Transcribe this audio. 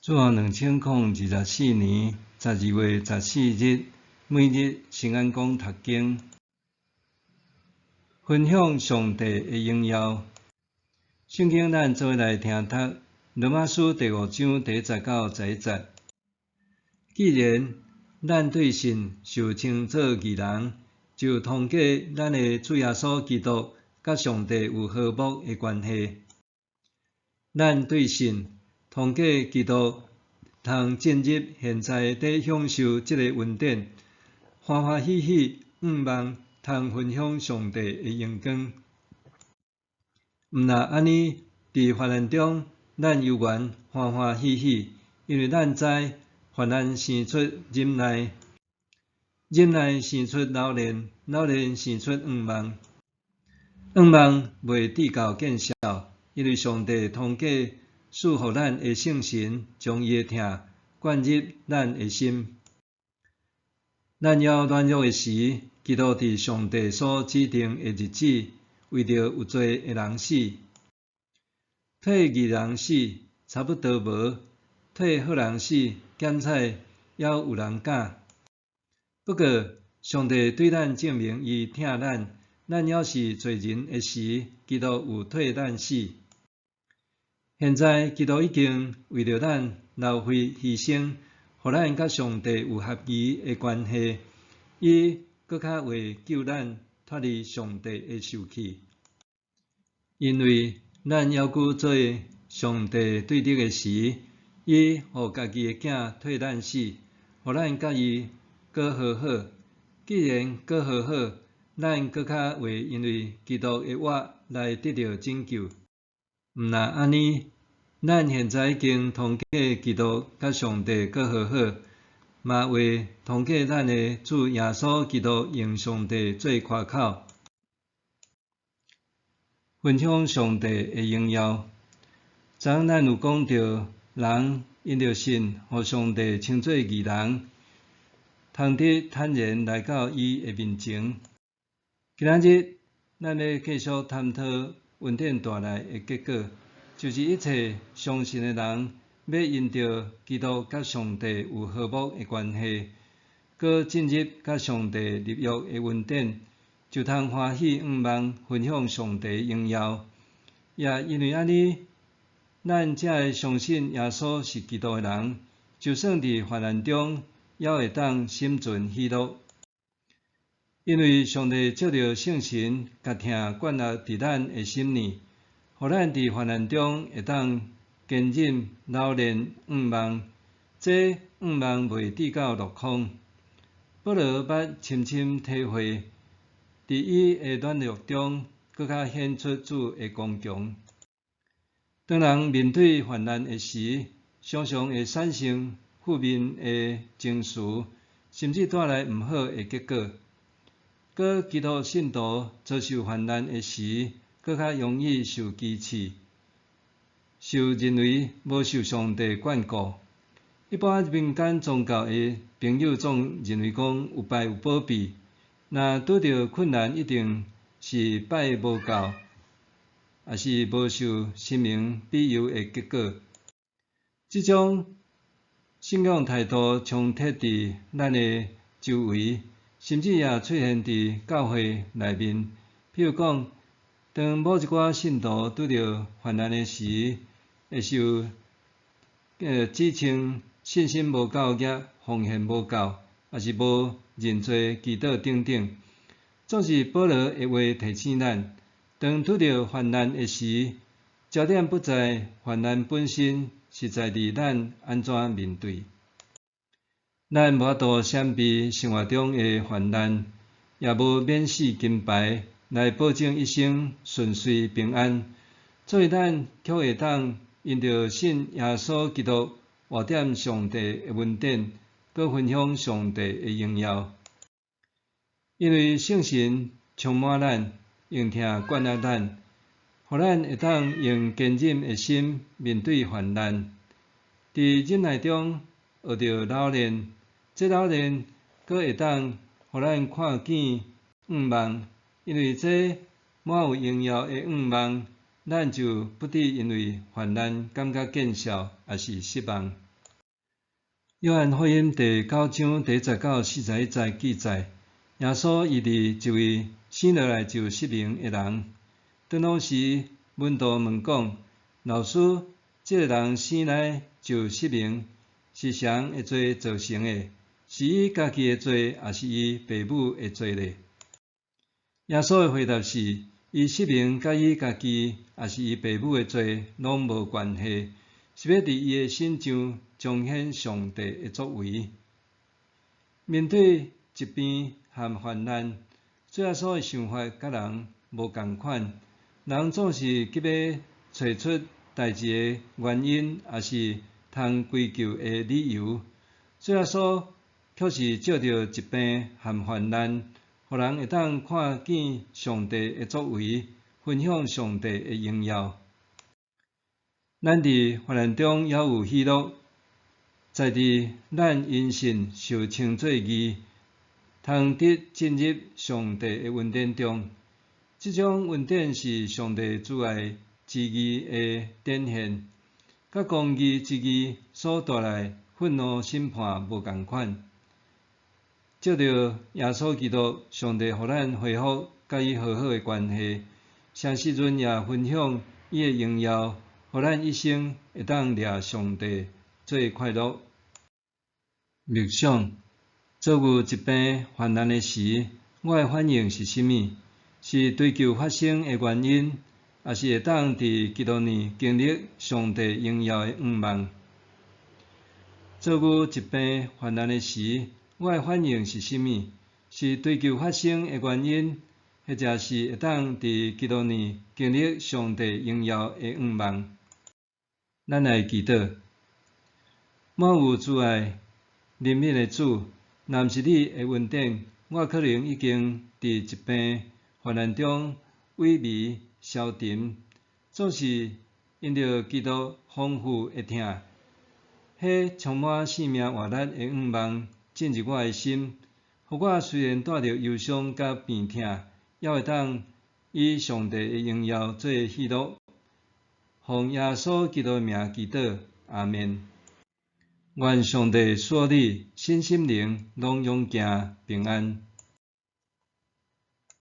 主後2024年12月14日，每日聖安講讀經，分享上帝的榮耀。聖經咱做伙來聽讀羅馬書第五章第一節到11節。既然咱對信受稱做義人，就通過咱的主耶穌基督，佮上帝有和睦的關係。咱對信通過基督，通進入現在佇享受這个恩典，歡歡喜喜，向望通分享上帝的榮光。毋若按呢，佇患難中，咱猶原歡歡喜喜，因為咱知患難生出忍耐，忍耐生出老練，老練生出向望，向望袂致到見笑，因為上帝通過賜予咱的聖神，將伊的疼灌入咱的心。咱猶軟弱的時，基督佇上帝所指定的日子，為著有罪的人死。替義人死，差不多無；替好人死，減彩猶有人敢。不過，上帝對咱證明伊疼咱，咱猶是罪人的時，基督有替咱死。現在，基督已經為著咱流血犧牲，予咱佮上帝有合宜的關係，伊閣較會救咱脫離上帝的受氣。因為咱猶閣做上帝對敵的時，伊予家己的囝替咱死，予咱佮伊閣和好。既然閣和好，咱閣較會因為基督的活來得著拯救。毋若按呢，咱現在已經通過基督佮上帝閣和好，嘛會通過咱的主耶穌基督用上帝做誇口，分享上帝的榮耀。昨昏咱有講著，人因著信，予上帝稱做義人，通得坦然來到伊的面前。今仔日咱欲繼續探討恩典帶來的結果，就是一切相信的人，欲因著基督佮上帝有和睦的關係，閣進入佮上帝立約的恩典，就通歡喜向望分享上帝榮耀。也因為按呢，咱才會相信耶穌是基督的人，就算佇患難中，猶會當心存喜樂。因為上帝藉著聖神，共疼灌入佇咱的心裡，予咱佇患難中會當堅忍、老練、向望，這向望袂致到落空。保羅捌深深體會，佇伊的軟弱中，閣較顯出主的剛強。當人面對患難的時，常常會產生負面的情緒，甚至帶來毋好的結果。閣基督信徒遭受患難的時，閣較容易受歧視，受認為無受上帝眷顧。一般民間宗教的朋友總認為講有拜有保庇，若拄著困難，一定是拜無夠，抑是無受神明庇佑的結果。這種信仰態度充斥佇咱的周圍，甚至也出現佇教會內面。譬如講，當某一寡信徒拄著患難的時，會受指稱信心無夠額、奉獻無夠，抑是無認罪祈禱等等。總是保羅的話提醒咱，當拄著患難的時，焦點不在患難本身，是在佇咱按怎面對。咱無法度閃避生活中的患難，也無免死金牌來保證一生順遂平安。所以咱卻會當因著信耶穌基督，活踮上帝的恩典，閣分享上帝的榮耀。因為聖神充滿咱，用疼灌入咱，予咱會當用堅忍的心面對患難，佇忍耐中學著老練，這老練閣會當予咱看見向望，因為這滿有榮耀的向望，咱就不致因為患難感覺見笑，抑是失望。約翰福音第九章第一節到四十一節記載，耶穌醫治一位生落來就失明的人。當當時門徒問講：老師，這個人生來就失明，是誰的罪造成的？是伊家己的罪，抑是伊爸母的罪呢？耶穌的回答是：伊失明佮伊家己，抑是伊爸母的罪，攏無關係，是欲佇伊的身上彰顯上帝的作為。面對疾病和患難，主耶穌的想法佮人無仝款。人總是急欲揣出代誌的原因，抑是通歸咎的理由。主耶穌卻是藉著疾病和患難，予人會當看見上帝的作為，分享上帝的榮耀。咱佇患難中猶有喜樂，在佇咱因信受稱做義，通得進入上帝的恩典中。這種恩典是上帝慈愛之義的展現，佮公義之義所帶來憤怒審判無仝款。藉著耶穌基督，上帝予咱恢復佮伊和好的關係，誠實陣也分享伊的榮耀，予咱一生會當掠上帝做快樂。默想，遭遇疾病患難的時，我的反應是啥物？是追究發生的原因，抑是會當佇基督內經歷上帝榮耀的向望？遭遇疾病患難的時，我的反應是啥物？是追究發生的原因，或者是會當佇基督內經歷上帝榮耀的向望？咱來祈禱，滿有慈愛、憐憫的主，若毋是你的恩典，我可能已經佇疾病患難中萎靡消沉。總是因著基督豐富的疼，彼充滿生命活力的向望進入我的心，予我雖然帶著憂傷佮病痛，猶會當以上帝的榮耀做喜樂。奉耶穌基督的名祈禱，阿們。願上帝賜予你身心靈攏勇健平安。